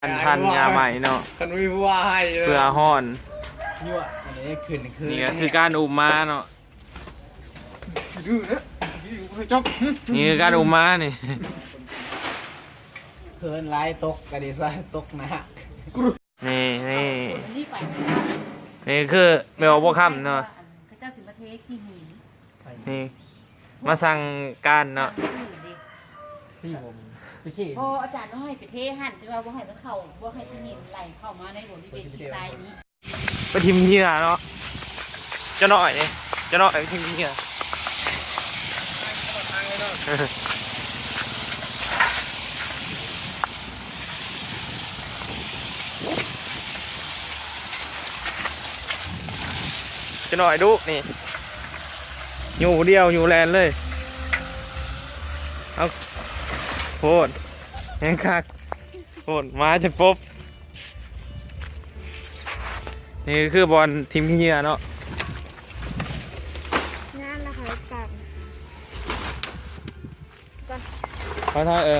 ອັນພັນຫຍ້າໃໝ່ເນາະ ຄັນມີຜູ້ວ່າໃຫ້ເດີ ເພື່ອຮ້ອນ ຍົວະ ອັນນີ້ຂຶ້ນຄື ນີ້ກໍຄືການອຸ້ມໝາເນາະ ດື້ເດີ ຈັບ ນີ້ຄືການອຸ້ມໝານີ້ ເຂີນຫຼາຍຕົກກໍໄດ້ຊະ ຕົກໜັກ ນີ້ ນີ້ ນີ້ຄືແມ່ອອກບໍ່ຄຳເນາະ ເຂົາເຈົ້າຊິມາເທຂີ້ຫີນ ນີ້ ມາສັ່ງການເນາະ ສັ່ງຊື້ເດ້ ທີ່ຜົມ ໂອ້ ອາຈານວ່າໃຫ້ໄປເທຫັ້ນ ແຕ່ວ່າບໍ່ໃຫ້ມັນເຂົ້າ ບໍ່ໃຫ້ຂີ້ຫີນໄຫຼເຂົ້າມາໃນບໍລິເວນທີ່ຊາຍນີ້ ໄປຖິ້ມເຫຍື່ອເນາະ ເຈົ້ານ້ອຍນີ້ ເຈົ້ານ້ອຍໄປຖິ້ມເຫຍື່ອ ເຈົ້ານ້ອຍດຸນີ້ ຢູ່ຜູ້ດຽວ ຢູ່ແລ່ນເລີຍ ເອົາ ໂພດ ແຮງຄັກ ໂພດ ໝາຈົນປົບ ນີ້ຄືບ່ອນຖິ້ມຂີ້ເຫຍື້ອເນາະ ງານລະຂາຍກັນ ໄປທາງ ເອີ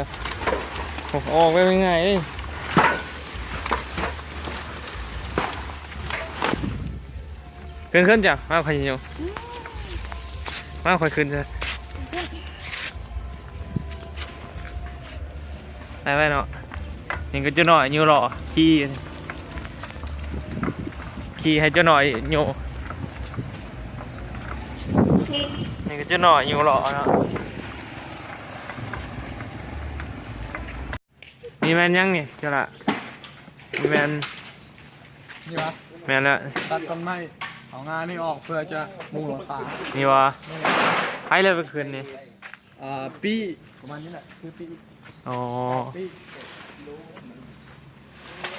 ອອກໄປງ່າຍໆເດ້ ຂຶ້ນ ຂຶ້ນຈ້ະ ມາຂ້ອຍຢູ່ ມາຂ້ອຍຂຶ້ນຊະ ໄປໄວ້ເນາະ ນີ້ກໍເຈົ້ານ້ອຍຢູ່ຫຼໍ່ຂີ່ ຂີ່ໃຫ້ເຈົ້ານ້ອຍຢູ່ ນີ້ກໍເຈົ້ານ້ອຍຢູ່ຫຼໍ່ເນາະ ນີ້ແມ່ນຫຍັງນີ້ເຈົ້າລະ ນີ້ແມ່ນ ນີ້ຫວາ ແມ່ນແລ້ວ ຕັດຕົ້ນໄມ້ ເອົາງ່ານີ້ອອກເພື່ອຈະມຸງຫຼັງຄາ ນີ້ຫວາ ໃຜເລີຍໄປຂຶ້ນນີ້ ອ່າ ປີ້ ປະມານນີ້ແຫຼະ ຄືປີ້ ອໍ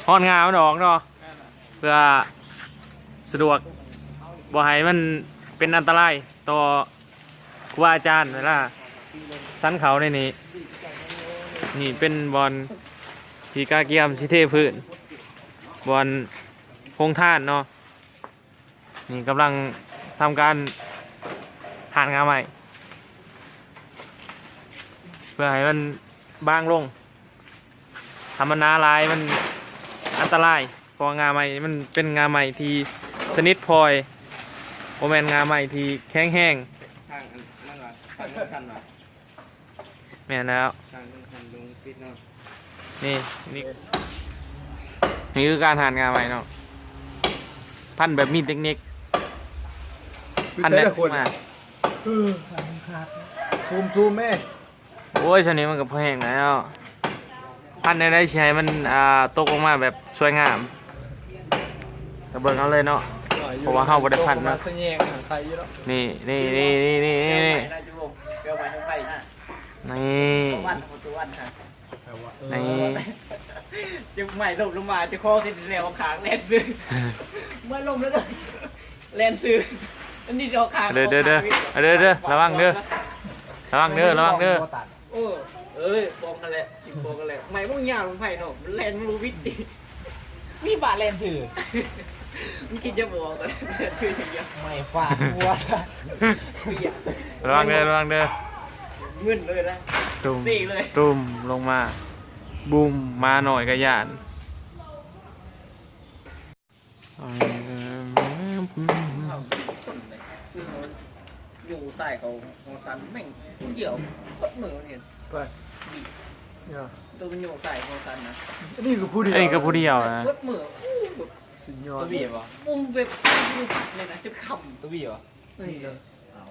ຮອດງ່າມັນອອກເນາະ ເພື່ອສະດວກ ບໍ່ໃຫ້ມັນເປັນອັນຕະລາຍຕໍ່ ຄູບາອາຈານເວລາສັນເຂົ້າໃນນີ້ ນີ້ເປັນບ່ອນທີ່ກະກຽມຊິເທພື້ນ ບ່ອນໂຮງທານເນາະ ນີ້ກຳລັງທຳການຫາດງ່າໄມ້ ເພື່ອໃຫ້ມັນບາງລົງ ຖ້າມັນໜາຫຼາຍມັນອັນຕະລາຍ ເພາະວ່າງ່າໄມ້ມັນເປັນງ່າໄມ້ທີ່ສະໜິດພອຍ ບໍ່ແມ່ນງ່າໄມ້ທີ່ແຂງແຮງ ທາງອັນນັ້ນວ່າ ທາງສຳຄັນວ່າ ແມ່ນແລ້ວ ທາງສຳຄັນລົງປິດເນາະ ນີ້ ນີ້ ນີ້ຄືການຫາດງ່າໄມ້ເນາະ ພັນແບບມີເຕັກນິກ ພັນແບບ ເອີ ມັນຂາດ ຊູມໆແມ່ ໂອ້ຍ ຊ່ຳນີ້ມັນກໍພໍແຮງແລ້ວ ພັນແນວໃດຊິໃຫ້ມັນ ອ່າ ຕົກລົງມາແບບສວຍງາມ ກໍເບິ່ງເອົາເລີຍເນາະ ເພາະວ່າເຮົາບໍ່ໄດ້ພັນເນາະ ນີ້ ນີ້ ນີ້ ນີ້ ນີ້ ນີ້ ນີ້ ນີ້ ຈັບໄມ້ລົ້ມລົງມາ ເຈົ້າຂອງເຮັດແລ້ວຂ້າງແລ່ນຊື່ ໄມ້ລົ້ມແລ້ວເດີ ແລ່ນຊື່ ອັນນີ້ເຈົ້າຂ້າງ ເດີ ເດີ ເດີ ເດີ ເດີ ລະວັງເດີ ລະວັງເດີ ລະວັງເດີ ໂອ້ ເອີຍ ປ້ອງຫັ້ນແຫຼະ ປ້ອງຫັ້ນແຫຼະ ໄມ້ມັນຍາວລົງໄຜເນາະ ມັນແລ່ນບໍ່ວິດ ມີບາດແລ່ນຊື່ ມັນຄິດຈະບອກ ແລ່ນຊື່ຢ່າງດຽວ ໄມ້ຟາດຫົວຊະ ລະວັງເດີ ລະວັງເດີ ມຶນເລີຍນະ ຕຸ້ມ ເສກເລີຍ ຕຸ້ມລົງມາ ບຸ້ມ ໝານ້ອຍກໍຢ້ານ ໂຍກຊ້າຍເຂົ້າຫົວສັນແມ່ງຜູ້ດຽວເບິດມື້ ມັນເຫັນ ໄປ ນີ້ ໂຕມັນໂຍກຊ້າຍຫົວສັນນະ ອັນນີ້ກໍຜູ້ດຽວ ອັນນີ້ກໍຜູ້ດຽວນະ ເບິດມື້ ໂອ້ ສຸດຍອດ ຕົວວຽວະ ປຸ້ມແບບ ເລີຍນະ ຈົນຄ່ຳ ຕົວວຽວະ ນີ້ເລີຍ ເອົາ